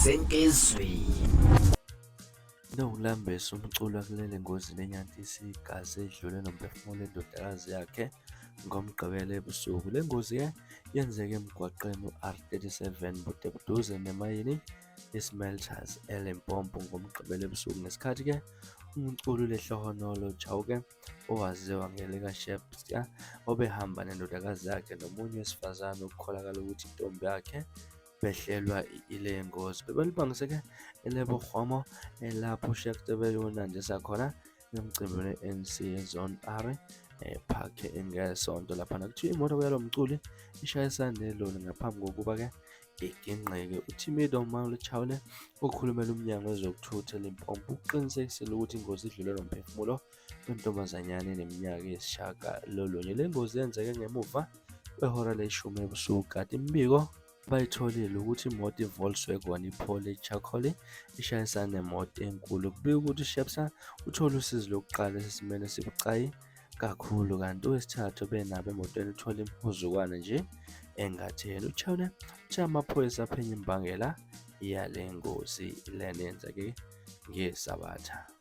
Senkesweni. Nokulambisa umculi wakuleli engozini enyantisa igazi edlule nomphefumulo wendodakazi yakhe ngoMgqibelo ebusuku. Le ngozi-ke yenzeke emgwaqeni u-R37 budebuduze nemayini iSmelters eLimpopo ngoMgqibelo ebusuku ngesikhathi-ke umculi uLehlohonolo Chauke owaziwa ngelikaShepsta obehamba nendodakazi yakhe nomunye wesifazane okukholakala ukuthi intombi yakhe behlelwa ile ngozi. Bebelibangise-ke eLebogomo lapho uShepsta beyonandisa khona emcimbini we-ANC eZone R ePark ngeSonto. Laphana kuthiwa imoto yalo mculi ishayisane neloli ngaphambi kokuba-ke igingqike. UThimido Maule okhulumela uMnyango wezokuThutha eLimpopo ukuqinisekisile ukuthi ingozi idlule nomphefumulo wentombazanyana eneminyaka eyisishiyagalolunye. Le ngozi yenzeke ngemuva kwehora leshumi ebusuku kanti imibiko bayitholile ukuthi imoto iVolkswagen Polo Charcoal ishayisane nemoto enkulu. Kubikwa ukuthi uShepster uthole usizo lokuqala esesimweni esibucayi kakhulu kanti owesithathu obenabo emotweni uthole imihuzukwana nje engatheni. UChaune uthe amaphoyisa aphenya imbangela yale ngozi lena eyenzeke ngeSabatha.